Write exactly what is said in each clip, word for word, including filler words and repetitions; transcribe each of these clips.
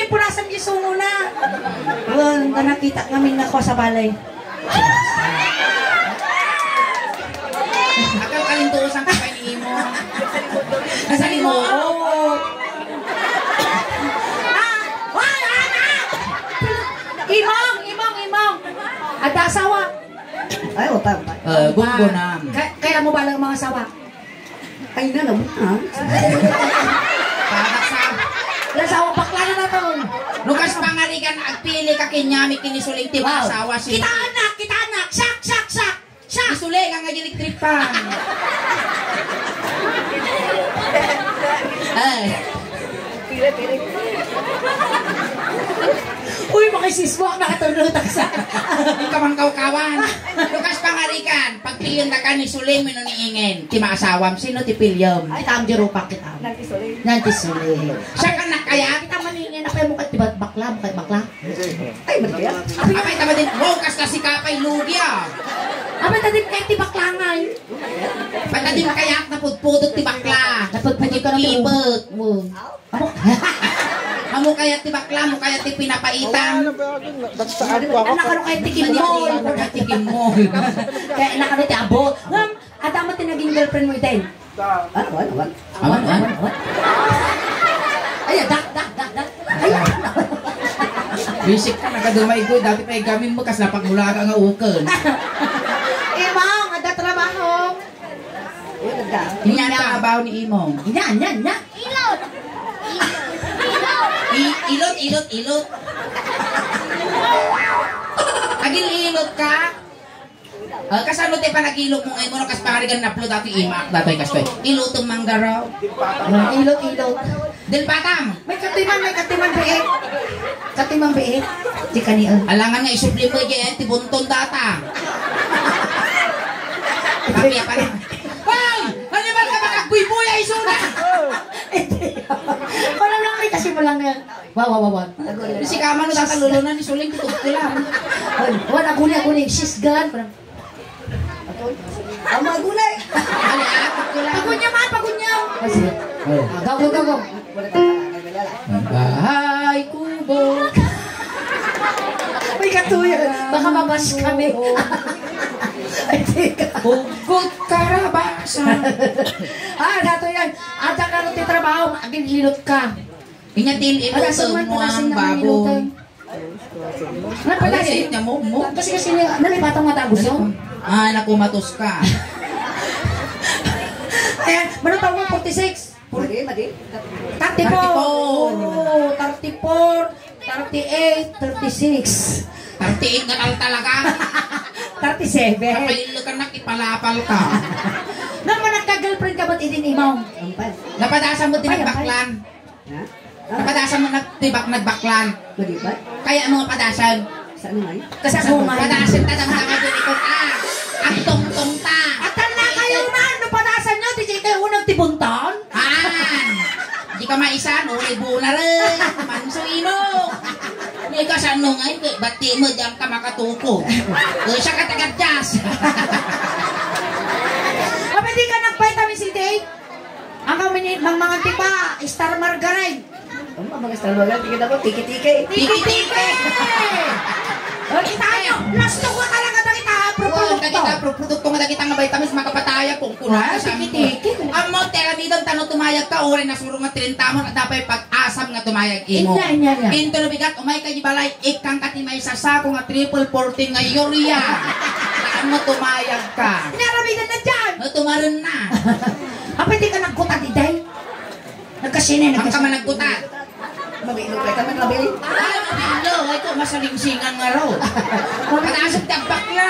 Punasan ti sungona. Wen, ta nakita ngamin nga kua sa balay. Akalkalintusan ka pa ni imo. Nasa imo? Oo. Ah, wala na! Imong, imong, imong. Adda asawa. Ay, opa, opa. Eh, gunggonam. Kay, kay amo bala ang mga asawa. Ay, na naman, ha? Para sa... Nasawa, bakla na naton. Lukas pangarigan, agpili ka kenyami ken ni Suling ti Wow. Asawa si... Kita anak, kita anak. Sak, sak, sak. Sak. Ni Suling ang agilitrip pa. Ay. Uy, makisiswak, nakatulog sa... Ang kamangkawkawan. Lukas pangarigan. Pagpiliennak ni Suling wenno ni Ingen, ti maasawam, sino ti piliem? Ay, tam di rupak kita. Nanti Suling. Nanti Suling. Siya ka na kaya? Kita maningin, apay mo ket ti bat-, bakla, mo ket bakla. Ay, mali kaya? Apay, tama din. Wow, kas na si Kapay Lugia. Apay, tadim kay ti bakla ngay. Patadim kaya na pudpudot ti bakla. Napudpudot ka na ti Tipek. Wow. Amo kaya ti bakla, amo kaya ti pinapaitam. Basta ako. Anak, ano kaya ti kimmol? Kaya ti kimmol. Kaya anak, ano ti abo? Ngam, adda met ti naging girlfriend mo iten? Awan, awan. Awan, awan. Awan, awan. Ay, dak, dak, dak, dak. Ay, dak. Bisik ka, nagadumay ko. Dati pa igamin mo, kas napagmula ka nga uken. Imong, adda trabaho. Inya na abaw ni imong. Inya, inya, inya. Ilot. I-, ilot, ilot, ilot. Agin ilot ka? Ah, kasano ti panagilot mo ngayon mo, no? Kas pangarigan naplo dati imak, dati kastoy. Ilutom manggaraw. Ilot, ilot. Del Batam. May katiman, may katiman, biit. Katiman, biit. Di ka ni, ah. Alangan nga isubli mo, eh, ti bunton data. Papiya pa na. Hoy! Animal ka, magagbuy-buya, isuna! Wala lang, may kasi mo lang yan. Wa, wa, wa, wa. Si Kama no, tatalulunan, ni Suling, tutok ko lang. Wa, wa, aguni, aguni. She's gone. Ang mga gulay. Pagunyo, ma, pagunyo. Ay, sige. Oh. Ah, go, go, go, go. Bahay kubo. May katuyan. Baka mabash kami. Ay, teka. Bukod karabasa. Ah, dato yan. Ada ka rin ti trabaho, agin ilot ka. Inya din, Ala, iluto saan man mo pala ang sila baboy. Iluto? Napadasin. Ay, ay, mo, mo. Kasi, kasi niya, nalipatan nga tagus yun. Ah, naku, matos ka. Ayan, manong taon mo, forty-six? Madi, madi. Thirty-four. Thirty-four. Oo, thirty-four, thirty-eight, thirty-six. Thirty-eight nga tal talaga. Thirty-seven. Kapail ka na, ipalapal ka. Nang managka-girlfriend ka ba't idin imaw? Ampay. Napadasan mo din Ampay, ang ampay. Baklan. Ha? Napadasan mo nag-, ti bak-, nagbaklan. Madi ba? Kaya mo nga padasan. Saan nga yun? Kasabungan. Padasan ta, damdama din ito. Ah, ang tungtong ta. At tanda kayo man, no padasan nyo, di kayo unang tibunton? Ah, di ka maisan, uli bunar, eh. Manso imo. May kasano nga yun, eh. Ba't di mo diyan ka makatuko? Eh, siya ka taga-jazz. Apa di ka nag-vitamin C day? Ang kami ni Mang Mangantipa, Star Margarine. Ang mga Star Margarine, tingin ako, tiki-tiki. Tiki-tiki! O, kita nyo, plastic ko talaga dagita, pro Wow, produkto. Dagita, pro produkto nga dagita nga vitamins, makapataya kung kuno Ah, ka sa tiki-tiki. Amo, tiramidon, tano tumayag ka, oray nasuro nga trenta mo, at dapat pag-asam nga tumayag imo. Inya, inya, inya. Into lubigat, umay ka di balay, ikang ka ti may sasako nga triple fourteen nga urea. Saan mo tumayag ka? Inaramidan na dyan! No, tumaren na. Apa, di ka nagkutad, Iday? Nagkasine, Ang ka nagkasine. Managkutad. Mabilo pa ka man, mabili. Ay, mabilo. Ay, ko, masalingsingan nga raw. Pataasag ti agbakla.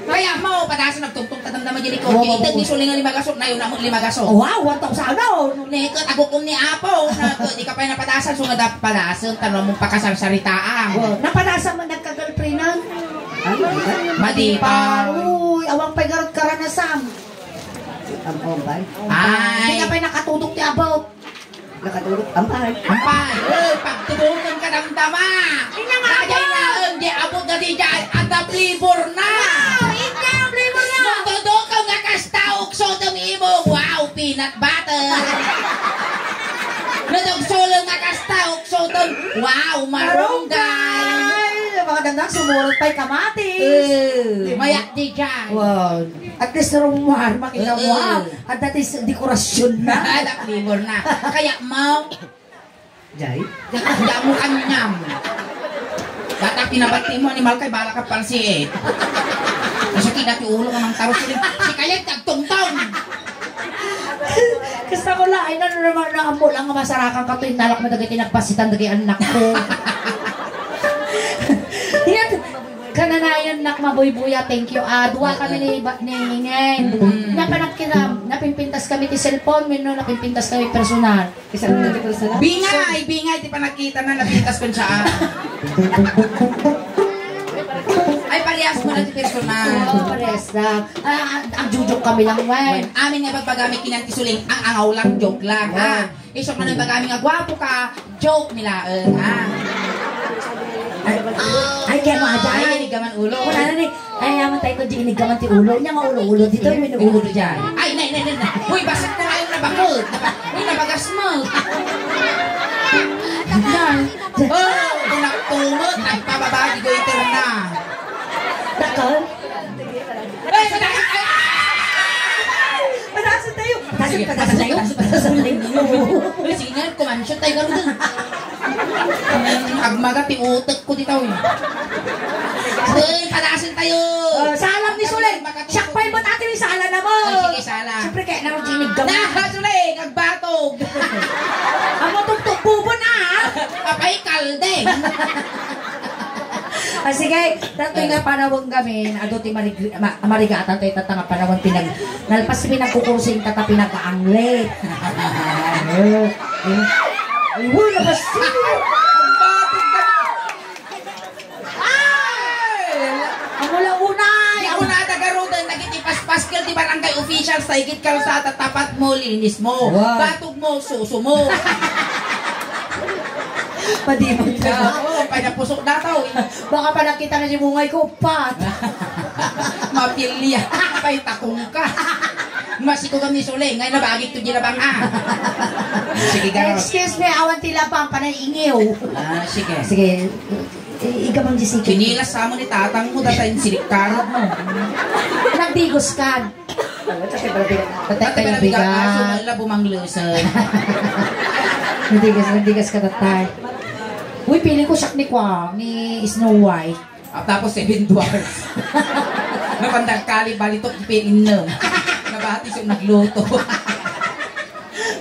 Kaya mo, pataasag nagtungtong tadamdama dyan ikaw. Oo, Itag oo. Ni Suling nga limagaso, nayon na mo limagaso. Wow, one thousand. Ano? Nekot, agukom ni Apo. Nekot, di ka pa yung napatasan. So nga dapat patasan, tanong mong pakasarsaritaan. Oh, napatasan mo nagka-girlfriend nun? Ano, di ba? Madi pa. Uy, awang pa'y garot karanasan. Ang ombay. Ay. Hindi ka pa'y nakatudok ti abot. Nakatulog, ampay. Ampay, eh, pagtubukan ka ng dama. Inya nga Kaya ako. Inaon, di abot na di dyan, at the flavor na. Wow, inya ang flavor na. Nung todo ka nga kasta, ukso dum imo, wow, peanut butter. Nung solo nga kasta, Wow, marunggay! Marunggay! Mga dandan, sumurot pa'y kamati. Eh, Di ba? Mayat di dyan. Wow. At least, rumwar, makita mo, Eh, eh. ah. At that is dekorasyon na. Anak, libur na. Kaya mo, Jay? Damo kanyam. Batak tinabati mo, animal kay bala ka palsi eh. Masakit dati ulo nga mang tarus uling. Si kayat tagtungtong. Kasta ko la, ay, nano naman na ambo lang nga masarakan ka to, inalak mo dagiti nagpasitan dagiti anak ko. Yan, kananayan nak mabuybuya, thank you. Ah, dua kami ni, ba- ni Ngeng. Mm. Napanagkiram, napimpintas kami ti cellphone, wenno napimpintas kami personal. Isa lang dagiti personal. Bingay, bingay, ti panagkita na, napintas ko sa. Ay, parehas mo lang ti personal. Oo, parehas lang. Ah, ang, ang joke kami lang, wen. Amin nga ibagbagami kinan ti Suling, ang angaw lang, joke lang, ha? Wow. Isok man ang bagami nga gwapo ka, joke nila, eh, ha? Ay, ay, kaya mo, Aja, Ay, ay. Inigaman ulo. Wala na ni, ay, aman tayo ko, di inigaman ti ulo. Nya nga ulo-ulo, dito, may ulo di dyan. Ay, nay, nay, nay, nay. Uy, basag na kayo nabakod. Uy, nabagas mo. Yan. Oh, unaktumot, nagpababa, di ko iterna. Dakal? Ay, ay, ay, ay! Patasan tayo! Patasan, Sige, patasan tayo! Patasan, patasan tayo! Uy, sige nga, kumansyon tayo, garo dun. Agmaga ti utek ko ditaw, eh. Uy, patasan tayo! Oh, salam ni Suling! Siak pa'y ba't ati ni sala na mo? Ay, sige, sala. Siyempre, kaya naman ginig ka mo. Na, Suling! Agbatog! Amo, tugtog bubo na, ha? Apay, kalde! Ah, sige, datoy nga panawon gamin, adu ti marig-, ma-, marigatan tayo tata nga panawon pinag-, nalpas pinagkukursing tata pinag-aanglit. Ay, uy, labas. Ay! Amo la unay! Di ko na tagaruden, dagiti paspaskel ti barangay officials, ta igid kalsada, tapat mo, linis mo. Wow. Batog mo, suso mo. Padi mo. Oo, panapusok na to. Baka pa nakita na si Bungay ko, pat. Mapilya. Pay takong ka. Masiko kami Sule. Ngayon nabagik to di labang, ah. Sige, garo. Excuse me, awan ti labang, panay ingiw. Ah, sige. Sige. I-, ikaw, Ma'am Jessica. Sinilas sa mo ni tatang mo, data yung silikkarot mo. Nagdigos ka. Patay ka na bigat. Aso mo ila bumanglusan. Nagdigas, nagdigas ka, tatay. Uy, pili ko siya ni Kwa, ni Snow White. At tapos Seven Dwarfs. Napandagkali, balitok, ipin, innem. Nabati siya nagluto.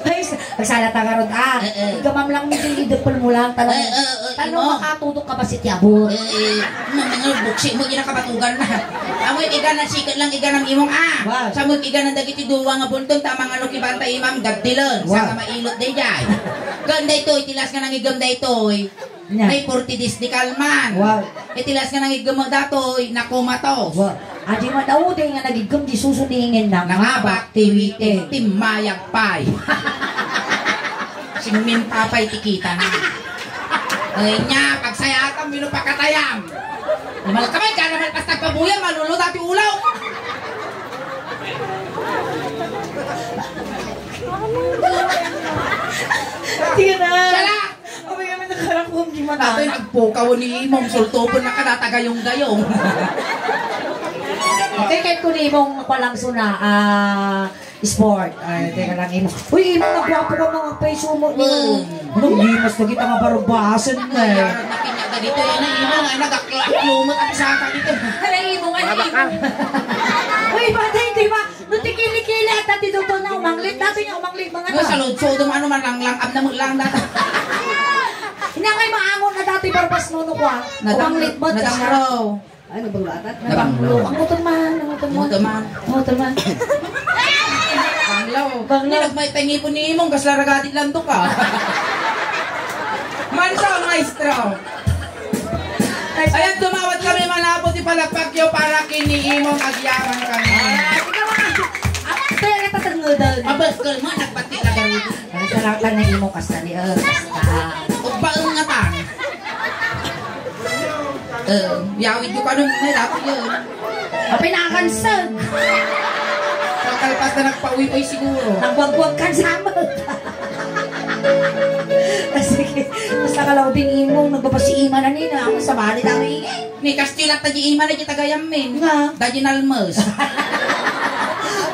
Ay, sa-, nagsala ta garod, ah. Eh, eh. Igamam lang mo, idepel mo lang, talong, Eh, eh, eh, talong imo. Makatudok ka ba si Tiabot? Eh, eh, mga buksi mo, ginakabatugan na. Amo, iga na sikat lang, iga ng imong, ah. Wow. Sa mo, iga ng dagiti duwa nga bulton, tama nga no, kibanta imam, gabdilan. Wow. Sa nga mailot din, jay. Ganda ito, itilas nga nang igam da ito, eh. Nya. May forty days di kalman. Wow. Iti las nga nangiggem datoy, nakumatos. Wow. Adi man daw, di nga nagiggem, di susuningen na. Nangabak, tiwiting, timmayag pay. Singmin papay, tikita na. Ay nya, pagsayatan, mino pakatayam. Malkamay ka naman, pas nagpabuya, maluluta ti ulaw. Tika na. Sala! Abay kami nagkarakuan di mata. Datoy nagpukaw ni Imong, sultupen na kada tagayong-gayong. Tiket ko ni Imong, palangso na, ah, sport. Ay, teka lang, Imong. Uy, Imong, nagwapo ka mga paysumo ni. Hmm. Anong limas na kita nga barubasan na eh. Ay, arap na pinya ka dito, yan ang Imong, ay nagakla-, aklumot ang saka dito. Ay, Imong, ay, Imong. Uy, patay, di ba? No ti kili-kili, adda ti doktor na umanglit. Datoy nga umanglit, mga Nga ta. Sa loob, so, dumano man lang, lang, abna mo lang, data. Inya ngay maangon na datoy barbas nuno ko, ah. Nadam-, Umanglit mo, nadamraw. Ay, nabanglo ata? Nabanglo. Ang motor man, ang motor man. Motor man. Ang motor man. Banglo. Banglo. Ni nagmay tengipon ni Imong, kasla ragadi landok, ah. Manso, maestro. Ayan, tumawad kami, manapos ipalagpag yo para kini Imong agyaman kami. Ay, ikaw nga. Awas, kaya natatangudan. Abas, kalma, nagpati na gawin. Ang saratan na Imong kasta ni, eh, kasta. Ugbaon nga ta. Eh, yawid ko pa nun, may dapat yun. Apay, nakakansag. Pagkalpas na nagpauwi-uwi siguro. Nagwagwag kan sa amot. Ah, sige. Basta Alaw din imong nagbabasi ima na nina. Ang sabali tayo ingay. Ni Castilla ta di ima na di tagayam min. Nga. Da di nalmes.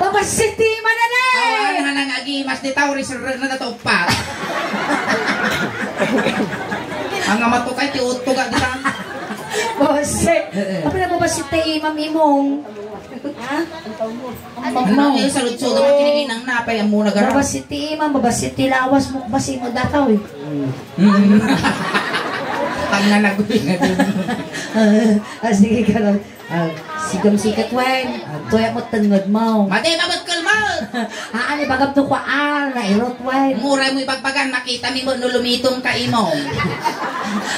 Babasi ti ima na na eh. Awan, hanang agimas di tao, reserve na dato pa. Ang amato kay ti utog agda. Babasi. Eh, eh. Apa na babasi ti imam imong? Ha? Ano, eh, saludsod naman, kinikinang napay, ang muna garap. Babasi ti imam, babasi ti lawas mo, basi mo dataw eh. Mm. Ang nanagoy na dun. Ah, ah, sige ka lang. Ah, sigam sikat, wen. Ah, tuya mo tenged mo. Mati, mabagkal mo! Ah, ano, bagam to kwa, ah, nairot, wen. Mura mo ibagbagan, makita mi mo, no lumitom ka imo.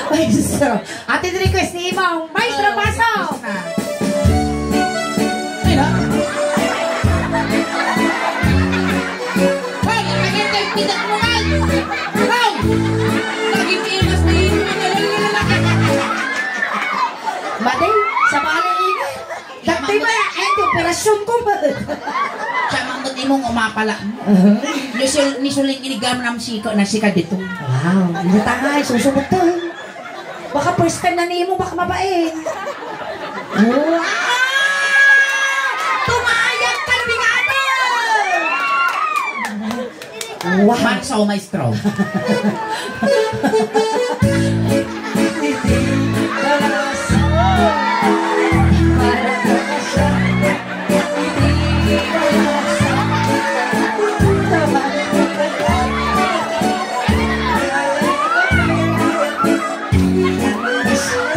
Ay, so, Atin request ni Imong. Maestro, pasok! Ay, na? Hoy, agad kayo, pitak mo, man! Hoy! Lagi pimas ni Imong. Matay, sa pala ini. Dati ba, ay, di operasyon ko ba? Siya mang ba't imong umapala? Nisul-, nisuling inigam ng sika, na sika dito. Wow, hindi tangay, susubot to. Baka first time na nimo, baka mabain. Wow! Tumayag ka, bingado! Wow! Manso, maestro.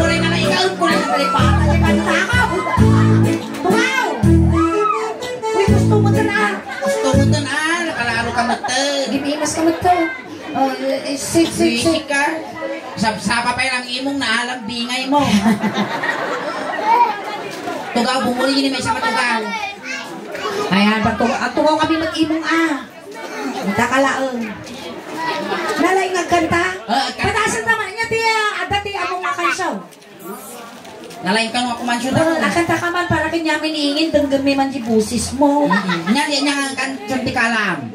Kulay na naigaw, kulay na talipata, di ba? Takaw! Wow! Uy, gusto mo ito na? Gusto mo ito na? Nakalaro ka mo ito. Gimimas ka mo ito. Oh, eh, eh, sit, sit, sit. Busy ka. Sab-, sapa pa lang imong naalam, bingay mo. Tugaw, bumuli ni may sa matugaw. Ayan, pagtugaw, at tugaw kami mag-imong, ah. Takalaeng. Nalaing agkanta? Ah, agkanta. Patasan naman niya, ti, ah, adda ti among akansaw. Nalaing kano ako man siya. Ah, agkanta ka man para kanyamin ingin, denggenmi man di busis mo. Mm-mm. Nya, nya, nya, kan, kan, di ka alam.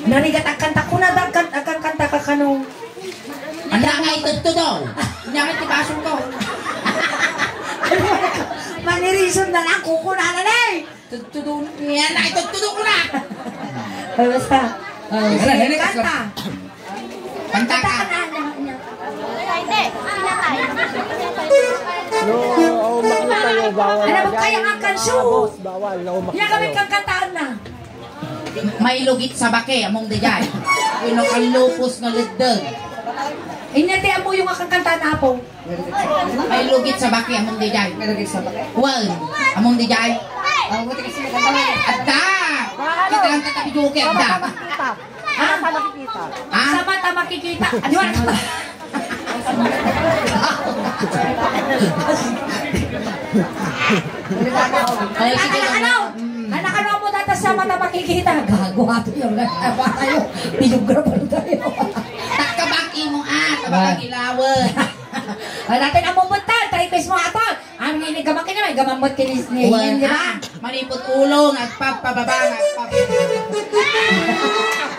Narigat agkanta ko na, agkan-, agkanta ka kano. Anya nga ito, ito daw. Nya nga ito, basong ko. Manirisan na lang, kukunanan eh. Tudtudon. Yan na, itudtudon ko na. Ay, basta. Oh, sige, kanta. Kanta ka. No, oh, makita yo, bawal. Ano ba kaya nga kanso? Boss, bawal. No, makita yo. Kami kang kantaan na. May lugit sa baki, among dijay. Ino kang lupos nga leddeng. Inya ti amuyo nga kang kantaan, apo. May lugit sa baki, among dijay. May lugit sa baki. Wen, among dijay. Ang buti kasi maganda. Adda! Kita lang tatabi joke, adda. Ha? Sa mata makikita. Ha? Sa mata makikita. Ano? Ay, sige, ano? Anak, ano mo data sa mata makikita? Gago, ato yung nagkaba tayo. Videographer tayo. Takabaki mo, ah. Tabakang ilawan. Ay, natin ang mumutan. Try face mo, ato. Ang ini gamak ini, may gamamot kini ni Wen, di ba? Ah, manipot ulo, nagpapababa, nagpap-,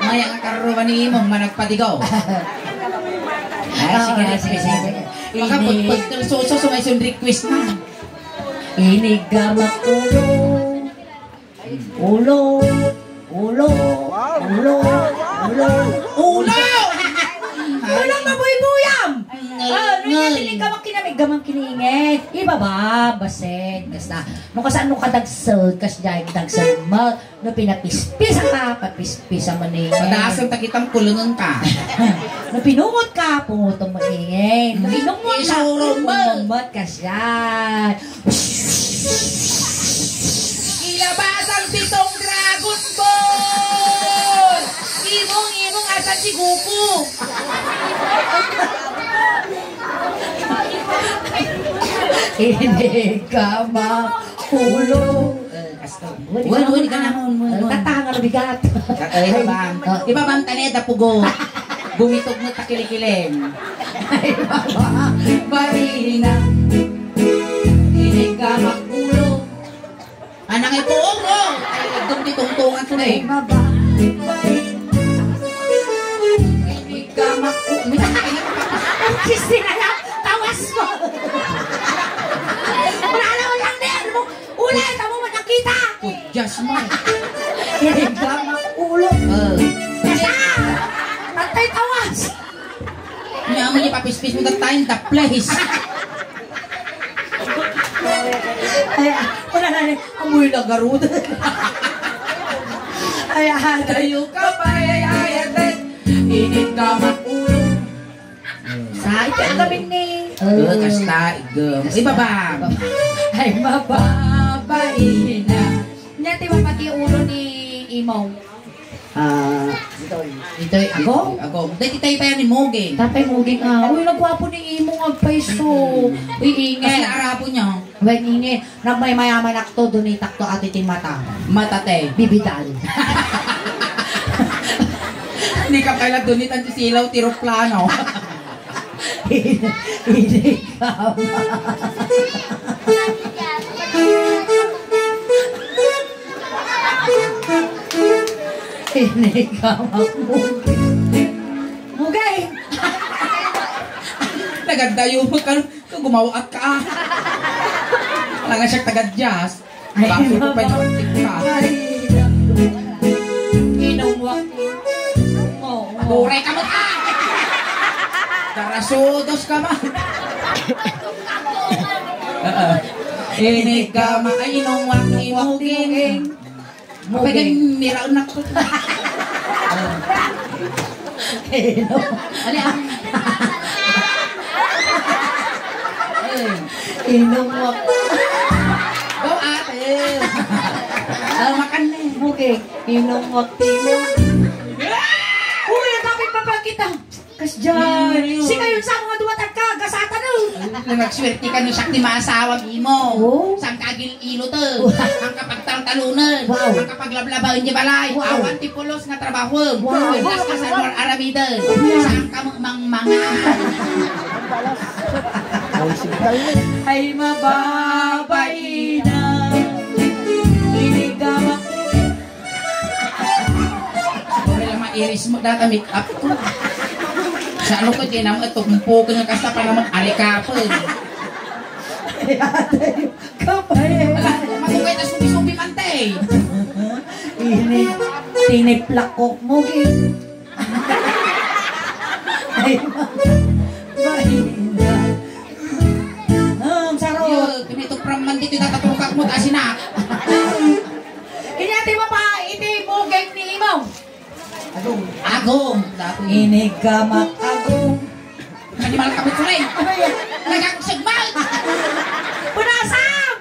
maya nga karuruan ni imong managpatigaw. Ay, sige, sige, sige. Makapagpagkalsuso, sumay sun request na. Inigamak ulo. Ulo, ulo, ulo, ulo, ulo. Ulo! Ulo, mabuybuyam! Ah, no, nga, sinigamak kinamig, gamang kiniingit. Ibaba, basit, basta. No, kasano ka dagsag, kas jay dagsag, ma-, no, pinapispisa ka, papispisa man eh. Madaasang takitang kulungan ka. No, pinungot ka, pungot mo eh. No, inumot ka, isurong mo. Inumot ka siya. Ilabas ang pitong Dragon Ball! Imong, imong, asan si Goku? Hindi ka makulong. Eh, hasta. Wala, wala ka na. Wala, wala. Tatanga na bigat. Ay, bang. Iba bang taneda pugo? Bumitog mo takilikiling. Ay, baba. Barina. Hindi ka makulong. Anang ito, oh, oh. Ay, itong ditungtungan ko na eh. Ay, baba. Hindi ka makulong. Pistin na lang, tawas mo. Wala na lang din mo. Ulay, tamo mo nakita. Just mo. Inig gamak ulo. Oh. Kasa! Patay tawas! Nya mo ni papispis mo that time, the place. Ay, wala na ni. Amoy na garud. Ay, ah, dayo ka pa, ay, ay, ay, ay. Inig gamak ulo. Sa iti ang gamin ni. Oh, kasta, igem. Ibaba. Ay, mababaina. Nya ti mapati ulo ni Imaw. Ah, ditoy. Ditoy, agong? Agong. Dahil tayo pa yan ni Moging. Tapay Moging, ah. Uy, nagwapo ni Imong agpayso. Uy, ingay. Kasi naarapo niya. Wen, ingay. Nagmaymayamanakto, dunitakto ati ti mata. Mata, te. Bibidal. Ni ka pala dunitan ti silaw ti eroplano. Ini ka. Ini ka, Mugay. Nagagdayo mo ka. Ito, gumawa ka. Wala nga siya taga-jazz. Ay, bakit ko pa ito ka? Ay, inumwak. Oo, oo. Aburay ka mo ka! Darasudos ka ba? Inig ka ma-, ay, inumwak ni Muging. Muging. Miraon na ko. Hello. Ali, ah. Inong mo. Go, ate. Ah, makan na eh. Muging. Inong mo, timo. Uy, ang kapit pa pagkita. Kasdiay. Mm. Sikayon sa mga duwat agka, gasatan, oh. Ay, nagswerte ka no siak ti maasawa, imo. Oh. Saan ka agil-ilo, to? Oh. Ang kapagtaltalunan, wow, ang kapaglablabaen di balay, wow, awan ti pulos nga trabaho. Wow. Pulos ka sa luar aramiden. Yeah. Saan ka mangmanga? Ay, mababaina. Inigamak. Wala lang mairis mo, data make up ko. Sa ano ko, di naman ito, kung pukin nga kasta pa naman, alikapon. Kapay. Wala, matugay na subi-subi man, te. Ini, tiniplak ko, Muging. Ay, mahina. Ah, ang sarap. Yo, pinito pram man dito, nataturkak mo, ta sinak. Kanya ti mapa, iti Muging ni Imong. Agong. Agong. Dati. Inigamak agong. Animal ka, Butsuring. Ano yan? Nagagsagmal. Punasam!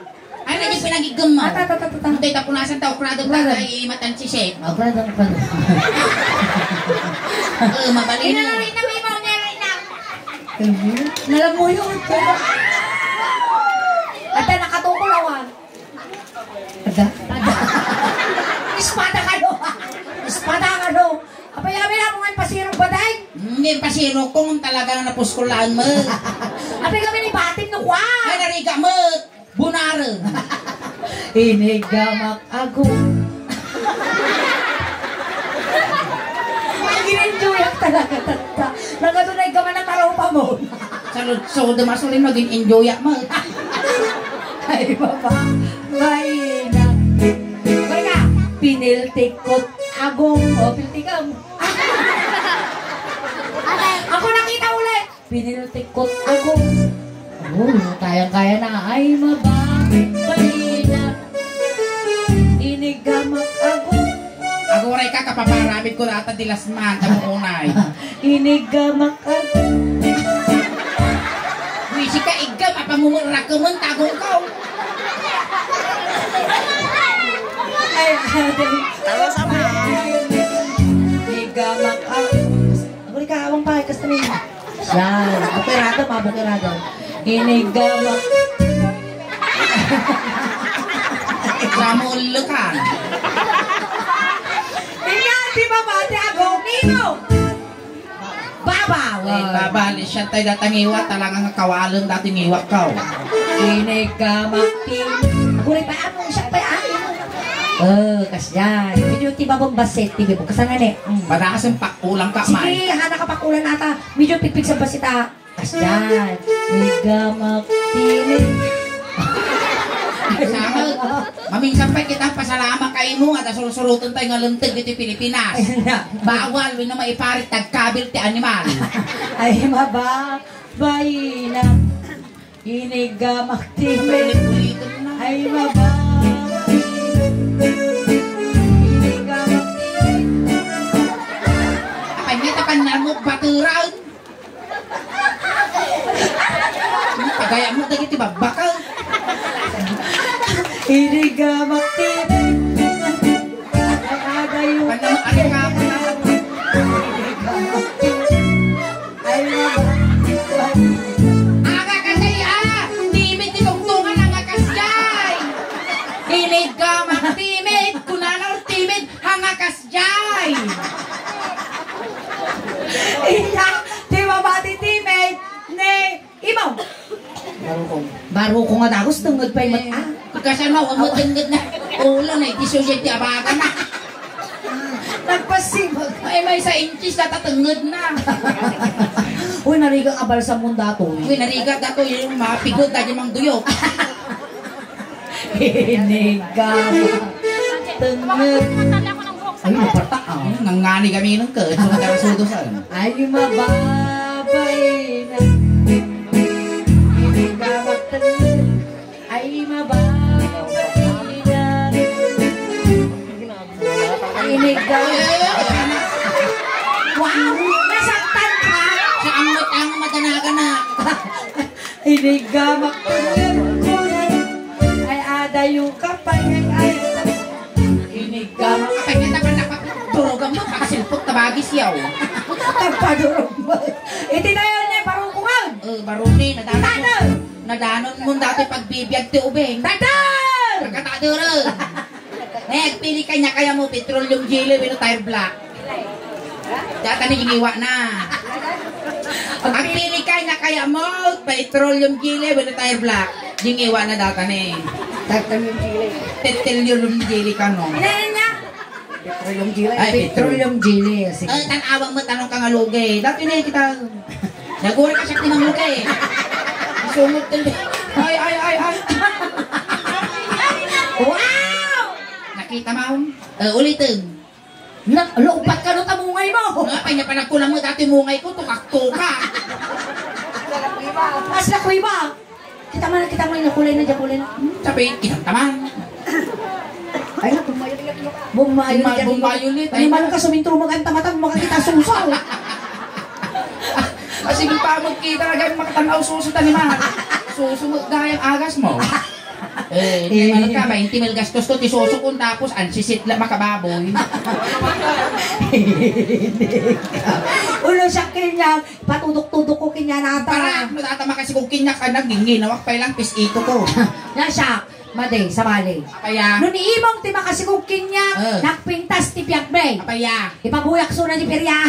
Ay, na yung pinagigam mo. Ah, ta, ta, ta, ta, ta. Hindi, tapunasan ta, ukrado ta, wala, ay matan si Seth. Ah, ukrado, ukrado. Eh, mabali na. Ina, ina, ina, ina. Mhm. Nalamuyo. Ata, nakatukol, awan. Ada? Ada. Espada kayo. Espada kayo. Apay, kami na, mga pasirog ba, day? Hindi, pasirog kung talagang napuskulaan mo. Apay, kami ni batin no, kwa? Ay, nariga mo. Bunare. Inigamak ago. Ang gin-enjoy talaga, tata. Nagkatunay ka man ang taraw pa mo. Sa lutso, dumasulin, magin-enjoy mo. Ay, baba. May na. May na. Piniltikot agong. O, piltikam. Ako nakita ulit. Piniltikot agong. Oh, kayang-kaya na. Ay, mababa. May na. Inigamak agong. Aguray ka, kapaparamid ko ata di last month, ang unay. Inigamak agong. Wisi ka, igam, apamumura ko man, tagong ko. Ay, ay. Talo sa mga. Inigamak agong. Aguray ka, awang pa, kasta ni. Yan, bukirado, mabukirado. Inigamak. Ramo ulo ka. Iyan, di ba, bati ako? Nino? Baba, ay, wag. Baba, lisyan tayo datang iwa, talagang kawalon dati ng iwa ka. Inigamak, tin. Aguray pa, ano, siya pa, ano? Oh, kasyan. Medyo ti babang baset, ti bibog. Kasana ni? Mm. Para kasing pakulang ka, sige, man. Hana ka pakulang ata. Medyo pigpig sa basit, ah. Kasdiay, inigamak ti imi. Sama, maminsan pay kita pasalamat kaymo nga ta sursuroten tayo nga linteg ditoy Pilipinas. Ayun na. Bawal, wenno maiparit ti agkabil ti animal. Ay, mababayna. Inigamak ti imi. Ay, mababayna. Inigamak ti imi. Apay nga ta pannarmok bateran? Pagayam mo dagiti babbaka. Inigamak ti imi. Ay, adayo. Ano, ano ka? Ay, inigamak ti imi. Ay, inigamak ti imi. Anga kasdiay, a! Timid ti tungtungan, anga kasdiay. Inigamak timid, kunana, timid, anga kasdiay. Iya, ti mabati timid, ni Imaw. Barukong. Barukong nga dagus, tengnged pay met, a. Kasano, awan met tengnged na. Ulo na, iti susi ti abaga na. Nagpasibag. Ay, maysa inches, data tengnged na. Uy, narigat a balsam mo datoy. Uy, narigat datoy, yung mga pigod, dati mang duyok. Inigamak. Tengnged. Ay, napartak, a. Hmm, nangngani kami nung ka. Gusto mo ka sudosan. Ay, mababayna. Inigamak tengnged. Ay, mababayna. Inigamak. Wow! Nasaktan ka? Sa angot ang madanagan na. Inigamak tengnged. Ay, adayo ka pay, ay, ay. Inigamak. Apay nga naman nakapagdurugan mo, pagsilpot na bagis yaw. Nagpadurog mo. Iti dayon ni Barukungan. Eh, Baruni, nadanon mo. Tador! Nadanon mo dati pagbibiag ti ubing. Tador! Nagkatador, eh. Eh, agpili ka niya kaya mo, petroleum jelly, wenno tire black. Data ni jingiwa na. Agpili ka niya kaya mo, petroleum jelly, wenno tire black. Jingiwa na data ni. Petroleum jelly. Petroleum jelly ka, no? Inayan niya. Petroleum jelly. Ay, petroleum jelly. Sige. Ay, tan-awang mo, tanong ka nga lugi. Dati na kita. Naguri ka siya tinanglo ka eh. Sumot ka. Ay, ay, ay, ay. Wow! Nakita mo? Eh, ulitin. Na, loopat ka no tamungay mo. Nga, kanya pa nagkulang mo dati mungay ko, tukak-tuka. Mas lakway ba? Kita man, kita man yung kulay na dyan, kulay na. Hmm, sabi, kitang taman. Ay, na, bumayo. Bumayo, Buma-, bumayo ulit. Ay, malang ka sumintro, maganta matang, makakita susaw. Kasi pa magkita na gayam makatanaw suso taniman. Suso mo gayam agas mo. Eh, eh, ano ka, bainti mil gastos ko, ti suso kun tapos, ansisit la makababoy. Ulo siya kanya, patudok-tudok ko kanya nata. Para, matata makasikog kanya ka, nagingin, awak pa ilang pis ito ko. Na siya, Madi, sabali. Apaya. No ni imong ti makasikog kanya, eh, nagpintas ti biag mi. Apaya. Ipabuyak suna di perya.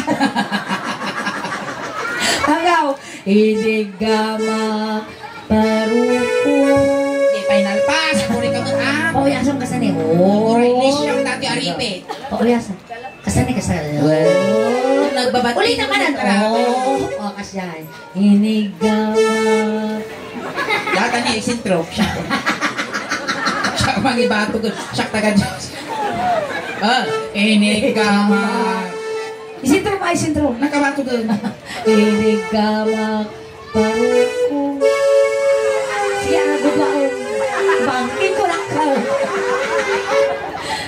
Agaw, inigamak, Baruko. Di final pass, kuri ka mo, ah. Pauyasam ka sa ni. Oh. Kuri ni siyang dati aripit. Pauyasam. Kasani, kasani. Well, nagbabati. Ulit naman, ano? Grabe. Oh, oh, kasyan. Inigamak. Data ni sentro. Siya. Siya mangibato ko. Siya taga Diyos. Ah, inigamak. Isentro pa, isentro. Nakabato ko. Inigamak. Baruko. Sige, ang gudlaon. Bangking ko lang ka.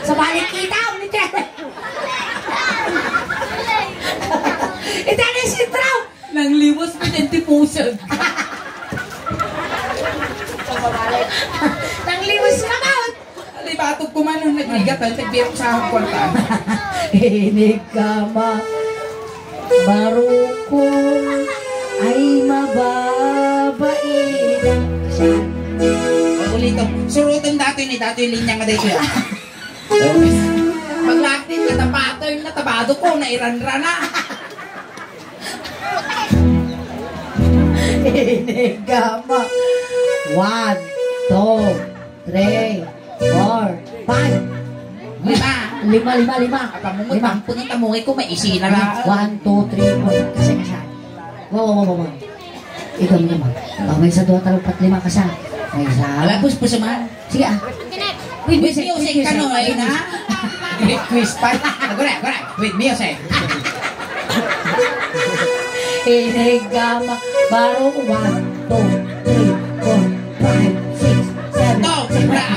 Sa balik kita, ulit yan. Ito na yung sentro. Nanglimos pa dyan ti pusag. Nanglimos ka, Maut. Alibatog ko man ang nagrigat, ay, nagbirok sa akong kwarta. Inigamak, Baruko, ay mababaina. Ulitin. Surutan dati ni dati linya nga dito yan. Maglatin na tapatay na tabado ko na iranrana. Inigamak. One, two, three, four, five. Lima. Lima, lima, lima. Apa mo, lima. Magtampo ng tamungay ko, may isina na. One, two, three, four. Kasi, kasi. Wow, wow, wow, wow, wow. Ikaw naman. Oh, may isa, dua, talo, apat, lima ka sa. May isa. Ala, puspos man. Sige, ah. With music, with music, kano, ayun, ha? Request pa. Agora, agora. With music. Inigama, baro, one, two, three, four, five, six, seven. Ito, sobra.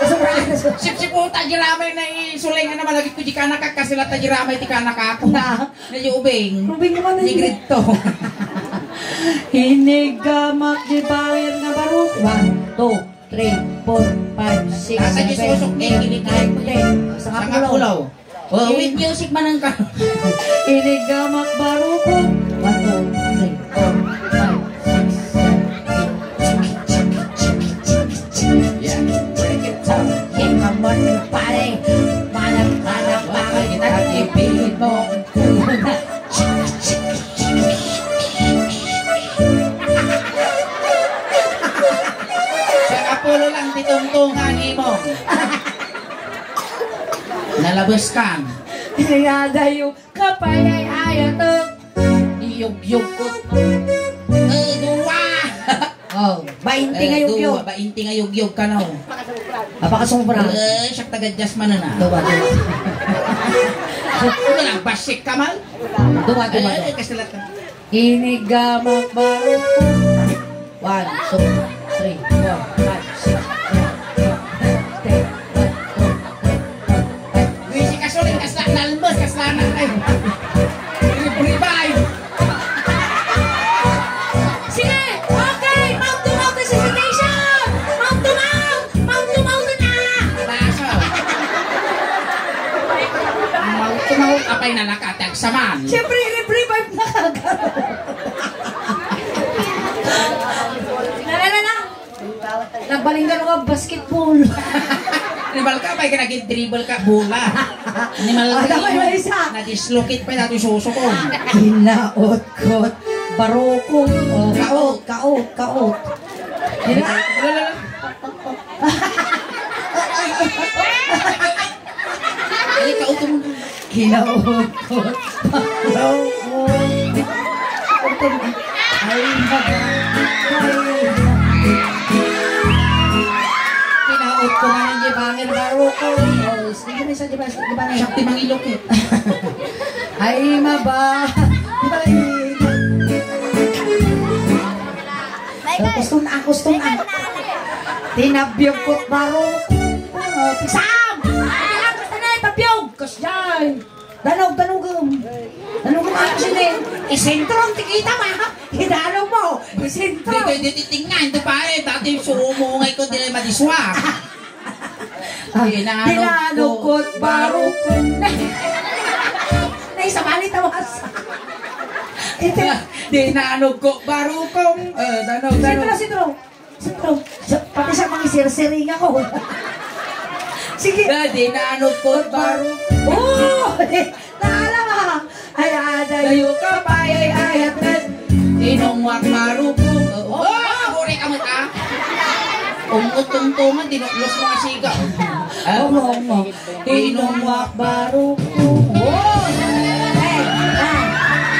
Sobra, sobra. Sipsiputa, diramay na isuling, ano, malagip ko di ka nakakasila, ta diramay ti ka nakako. Na. Medyo ubing. Ubing naman. Di grade two. Inigamak di bangir nga barok. One, two, three, four, five, six, seven, eight, nine, ten. Sangapulo. Sangapulo. Oh, with music man ang ka. Inigamak barok. One, two, three, four, five, six, seven, eight. Come on, pare. Manang, manang, bakit nakipilid mo? Sangapulo lang ti tungtungan imo. Nalabes kan. Iyadayo, kapayay-ayatek. Iyugyog ko. Eh, dua. Oh, bainti nga yugyog. Dua, bainti nga yugyog kano. Apakasobra. Eh, siak taga Jasmine na. Dua, dua. Ano lang, basik ka man? Dua, dua, dua. Eh, kasilat ka. Inigamak barok. One, two, three, four, five, six, seven, eight, nine, ten, one, two, three, four, five, six, seven, eight, nine, ten. Wisi ka suling, kasla, nalmes, kasla na, ay. Revive. Sige! Okay! Mouth to mouth resuscitation! Mouth to mouth! Mouth to mouth na! Baso. Mouth to mouth, apay na nakatagsaman. Siyempre, i-revive na kagad. Na, na, na, na. Nagbaling ka nga basketball. Animal ka, may ka naging dribble ka, bola. Animal ka, ah, may isa. Na-dislocate pa yung ating suso ko. Kinaot-kot, barukong, oh, kaot, kaot, kaot. Dila? Ay, kautom. Kinaukot. Kinaukot. Ay, ay. Kinaukot man ang di bangir barukong. Oh, sige, may isa, di ba? Di ba? Siya ti mangilok eh. Ay, maba. Ay. Gusto na, gusto na. Tinabiog ko't baro. Sam! Ay, gusto na, tabiog! Kasjay! Danog, danogem. Danogem ako sini. Isentro ang tikita, ma. Idanog mo. Isentro. Di, di, di, titingnan. Ito pa eh. Dati yung sumungay ko, di na madiswa. Ah, dinanog ko, barukon. Naisabali tawas. Ito. Dinanog ko, barukong. Eh, danog, danog. Sitro, sitro. Sitro. Sa, pati sa mga sirsiring ako. Sige. Dinanog ko, barukong. Oh! Naalama. Ay, adayo ka pa, ay, ayat na. Tinungwak barukong. Oh, oh, buri ka mo ta. Umutungtungan, dinuklos mo ang siga. Ah, omo, omo. Tinungwak barukong. Oh! Hey, hey,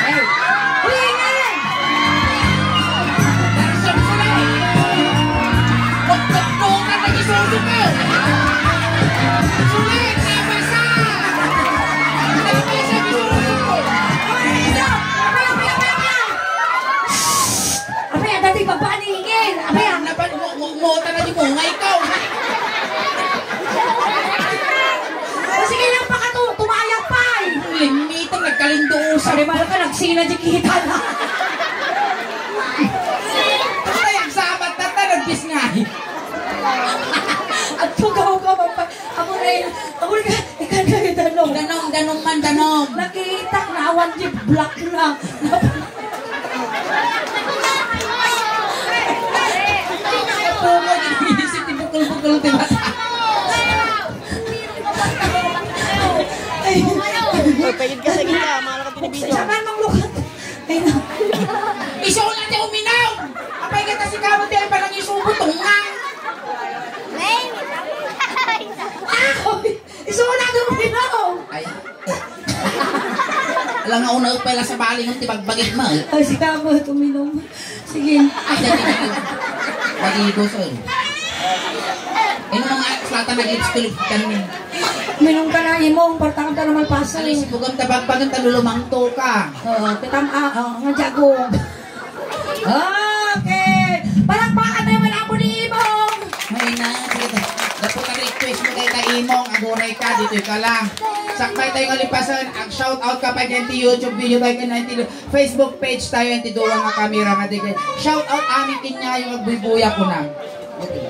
hey. Uy, hey! Darsang ko na. Magtagpo ka, nagisuso ka. Sulit, nabasa. Nabasa, nabasa. Apay, ang dati babaningin. Apay, ang napan mo, mo, mo, tara di mo, nga ikaw. O, sige lang, paka tu-, tumayag pa, eh. Limitan, nagkalinduusan. Sabi, mahal ka, nagsina di kita na. Ay, ang sabat na ta, nagbisngay. At tugaw ka, mapa-, amo na yun. Amo na ka, ikaw na yun, ano? Danong, danong man, danong. Nakita, naawan di black na. Pumo, di isip, di bukol-bukol, di ba? Ay. Uy, pagid ka sa gitna, mga nakapinibideo. Sa man, manglukat. Ay, na. Iso lang di uminaw! Apay ka kasi kamo di ay parang isubo, tunga. Ah, uy, iso lang di uminaw! Ay. Alam Una pa la sa baling ti bagbagik mo. Ay, sika mo, tuminom. Sige. Ay, dati, dati. Pag-igos, eh. Ino mga anak, lata nag-lips to lips kami. Minum ka na, imo, importante na malpaso. Alis, bugam ta bagbagan ta lulumangto ka. Oo, kitam, ah, oh, nga jago. Okay. Palakpakan tayo, wala po ni Imong. Ay na, sige. Dapat ka request mo kay ka Imong, aguray ka, dito ka lang. Sakbay tayo nga lipasan, ang shout out ka pa dyan ti YouTube video tayo kay ninety Facebook page tayo, ti duwa nga kamera nga di kay. Shout out amin kinya yung agbuybuya ko na.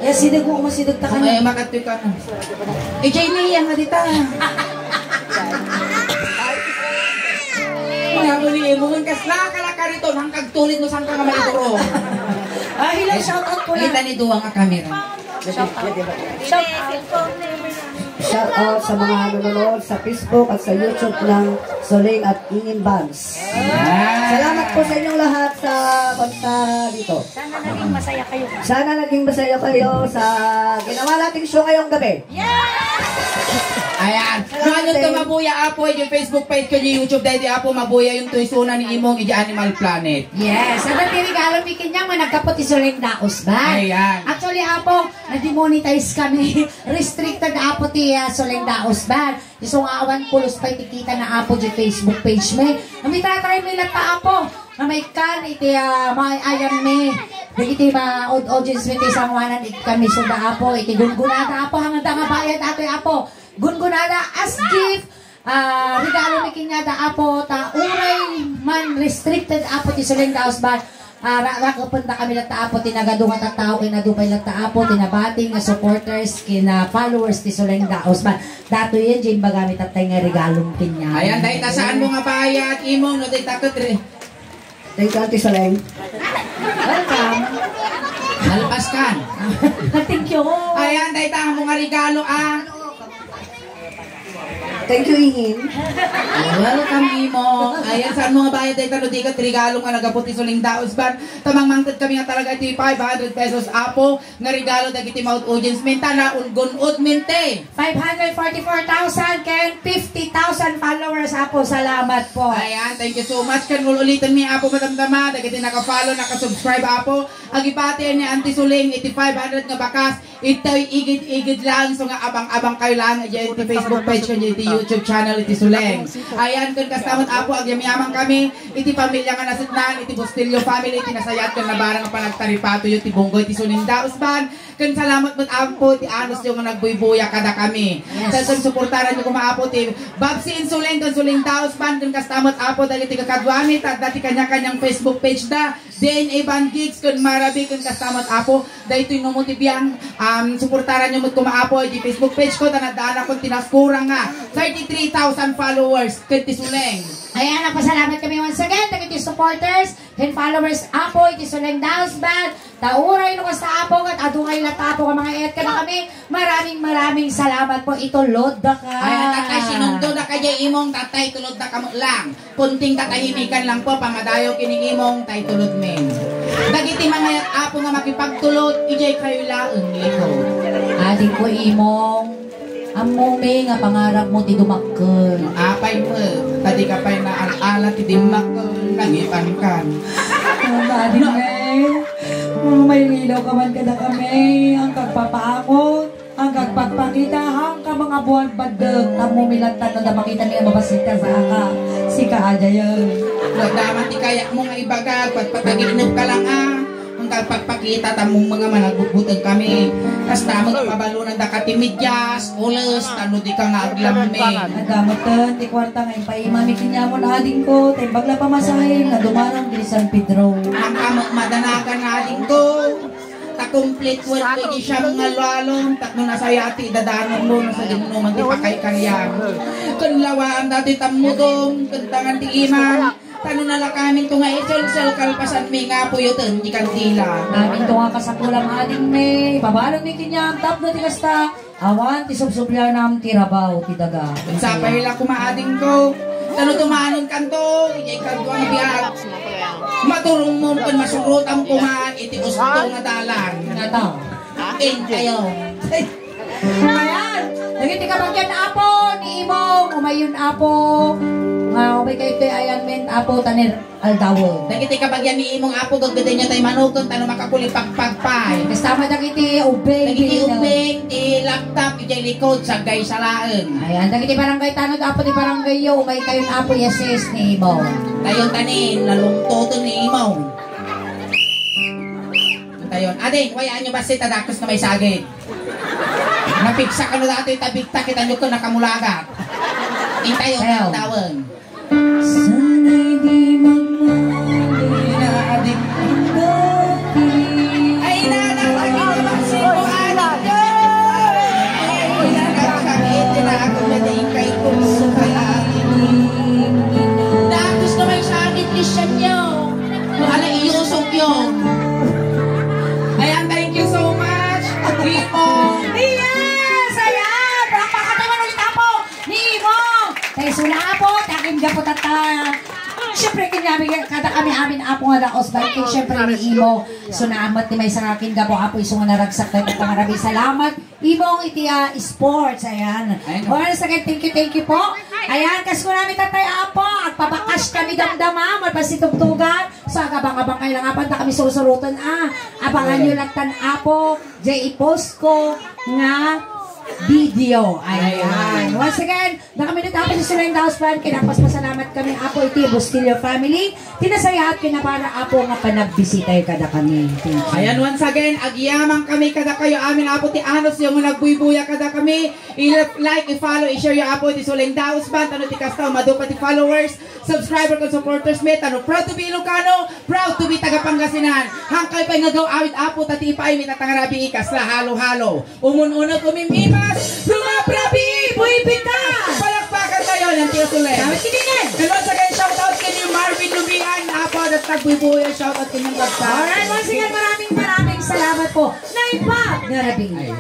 Eh, sideg mo, masideg ta ka na. Ay, makatwi ka na. Eh, Jay, niya nga dita. Mga mo ni Imo, ngan kasla ka la karito, nang kagtulit no saan ka nga maituro. Ah, hello, shout out ko na. Kita ni duwa nga kamera. Shout out. Shout out sa mga nanonood sa Facebook at sa YouTube ng Soling at Ingin Bands. Salamat po sa inyong lahat sa pagpunta dito. Sana naging masaya kayo. Sana naging masaya kayo sa ginawa nating show ngayong gabi. Yes! Ayan. Salamat, Manon ka Dave. Mabuya, Apo, yung Facebook page ko, yung YouTube, dahil di, Apo, mabuya yung tuisuna ni Imong, iji Animal Planet. Yes. Ano ti regalo mi kanya, nga nagkapot ti Soling Daos ba? Ayan. Actually, Apo, na-demonetize kami. Restricted, Apo, ti, ah, Soling Daos ba? Isu nga awan pulos pay ti kita na, Apo, di Facebook page mi. Ang itatry mi latta, Apo, nga maikkan iti, ah, maayam mi. Dagiti ma-, aud-, audience mi ti sanguanan iti kami suda, Apo, iti gungunada, Apo, hanganda nga bayad, Apo, Apo. Gungunada as gift, ah, regalo mi kaniada, Apo, ta uray man restricted, Apo, ti Soling Daos Band. Ah, ra-, rakependa kami latta, Apo, ti nagadu nga tattao, ken adu pay latta, Apo, ti nabati nga supporters, ken followers ti Soling Daos Band. Datoyen, diay imbagami tattay nga regalom kaniada. Ayan, dayta saan mo nga bayad, Imong, no, dayta ket re-, Thank you, Auntie Soleng. Welcome. Nalpas kan. Thank you. Ayan, dayta mo nga regalo, ah. Thank you, Ingin. Welcome, Imong. Ayan, saan mo nga bayad, dayta, no, di ket regalo nga naggapu ti Soling Daos Band. Ta mangted kami nga talaga iti five hundred pesos, Apo, nga regalo dagiti maud-, audience mi, ta nagun-, gun-od mi ti five hundred forty-four thousand ken fifty thousand followers, Apo. Salamat po. Ayan, thank you so much. Ken ul-uliten mi, Apo, madamdama dagiti naka-follow, naka-subscribe, Apo. Agibati ni Auntie Suling iti five hundred nga bakas. Itoy igid-igid lang, so nga abang-abang kayo lang iti Facebook page ken iti YouTube channel iti Suleng. Ayan, ken kasta met, Apo, agyamyaman kami iti pamilya nga nasitnaan, iti Bustillo family, iti nasayaat ken nabarang nga panagtaripatoyo ti bunggoy ti Suling Daos Band. Ken salamat met, Apo, ti anusyo nga nagbuybuya kadakami. Yes. Ken, ken suportaranyo koma, Apo, ti Babsi in Suling ken Suling Daos Band, ken kasta met, Apo, dagiti kakaduami, ta adda ti kanya-kanyang Facebook page da, D N A Band Gigs, ken Marabi, ken kasta met, Apo, daytoy no mo ti biang, um, suportaranyo met koma, Apo, iti Facebook page ko, ta naddaanakon ti nakurang nga thirty-three thousand followers ken ti Suling. Ayan, nagpasalamat kami once again dagiti supporters ken followers, Apo, iti Suling Daos Band. Ta uray no kasta, Apo, ket adu nga ila ta, Apo, nga mga et kadakami. Maraming, maraming salamat po. Itulod da ka. Ay, tatay, sinunto da ka, jay Imong, tatay, tulod da ka met lang. Kunting katahimikan lang po, pamadayo ken ni Imong, tay tulod men. Dagiti mga et, Apo, nga makipagtulod, ijay kayo laeng likod. Ading ko, Imong. Ammomi nga pangarabmo ti dumakkel. Apay met, ta di ka pay naal-ala ti dimmakkel, nangitan kan. Ano ba, Ading May? Ano, maililaw ka man kadakami, ang kagpapaangot, ang kagpagpakita, ang ka mga buwan baddek, ammomi latta no da makita mi nga mabassit ka sa aka, sika ajayen. Nagdaman ti kayatmo nga ibaga, pagpataginep ka lang, ah. Ang kagpagpakita, tamong mga managbutbuteng kami. Kasta met nga pabalunan da ka ti medyas, ules, tano di ka nga aglamming. Adda met ti kuarta nga impaimami kaniamon, adingko, ta imbag la pamasahe nga dumanon ken San Pedro. Ang kamo madanagan, adingko. Ta complete one ko di siya mga lalong, tapno nasaya ti dadanonmo, no sa dimno man ti pakaykariam. Ken lawaan dati tammudong, ken tangan ti imam. Tano nalakamin to nga iselsel kalpasan mi nga puyoten di kandila. Amin to nga kasapulam, ading mi, ipabalon mi kaniam tapno ti kasta, awan ti subsublianam ti rabaw ti daga. Sapay la koma, adingko. Tano tumanon kanto, iti ikaduang biag. Maturong mo ken masurotam koma iti usto nga dalan. Ngata. Intayo. Ayan. Dagiti kabagyan, Apo, ni Imong, umayon, Apo. Ah, ubay kayo iti ayan men, Apo, ta ni aldawen. Dagiti kabagian ni Imong, Apo, gaggedenyo tay manuken, ta no makakulipagpag pay. Kasta met dagiti ubbing, dagiti ubbing, ti laptop, idiay likod, saggay sa laeng. Ayan, dagiti barangay tanod, Apo, ti barangay yo, umay kayon, Apo, i-assist ni Imong. Kayon tanin, nalungtoton ni Imong. Kayon, ading, wayaan nyo basta ta dakes no maisagid. Napigsa kano dati ta bigta, kita nyo ko nakamulagat. Intayo, Ayaw. Tawag. Sana'y di magmali na adik ang dati. Ay, nanang, lagi na ba si Kuanik ko? Ay, nakakakit na ako na di kay Kumusay. Datos naman sa akin, Christian nyo. Ala, iyusok yun. Ayan, thank you so much. People. Yes! Ayan! Palakpakan naman ulit, Apo! Ni Imong! Tayo suna, Apo! Takin gapo tata! Siyempre, kinyami, kada kami amin, Apo, nga daos, balik, siyempre, ni Imo. Suna, amat, ni may sangakin gapo, Apo, iso nga naragsak tayo, pangarabi. Salamat. Imong iti, ah, sports, ayan. Ayan. Once again, thank you, thank you po. Ayan, kas ko namin tatay, Apo, agpabakas kami damdama, malpas itugtugan. So, agabang-abang kayo lang, Apo, ta kami susurutan, ah. Abangan nyo lang tan, Apo, J. Iposco nga video. Ayan. Ayan. Once again, nakamilit, Apo, si Surrender House Band, kinapasalamat kami, Apo, iti Bustillo family. Ti nasayaat ken napara, Apo, nga panagbisitayo kada kami. Thank you. Ayan, once again, agyaman kami kada kayo amin, Apo, ti anus yo nga nagbuybuya kada kami. I-like, i-follow, i-share yo, Apo, iti Suling Daos Band, ano ti kasta, madu pa ti followers, subscriber, ken supporters mi, tano proud to be Ilocano, proud to be taga Pangasinan. Hangkay pay nga gaw awit, Apo, ta ti ipaay mi tatangarabi ikas la halo-halo. Umun-uneg umimimas, sumaprabi, buy pintas! Palakpakan tayo ng Tio Soler. Dapat kinikin! And once again, shout out kay Marvin Lumian, Apo, at nagbuybuya, shout out kay Nang Bagta. Alright, once again, maraming, maraming salamat po. Naipag na rabi. Ay.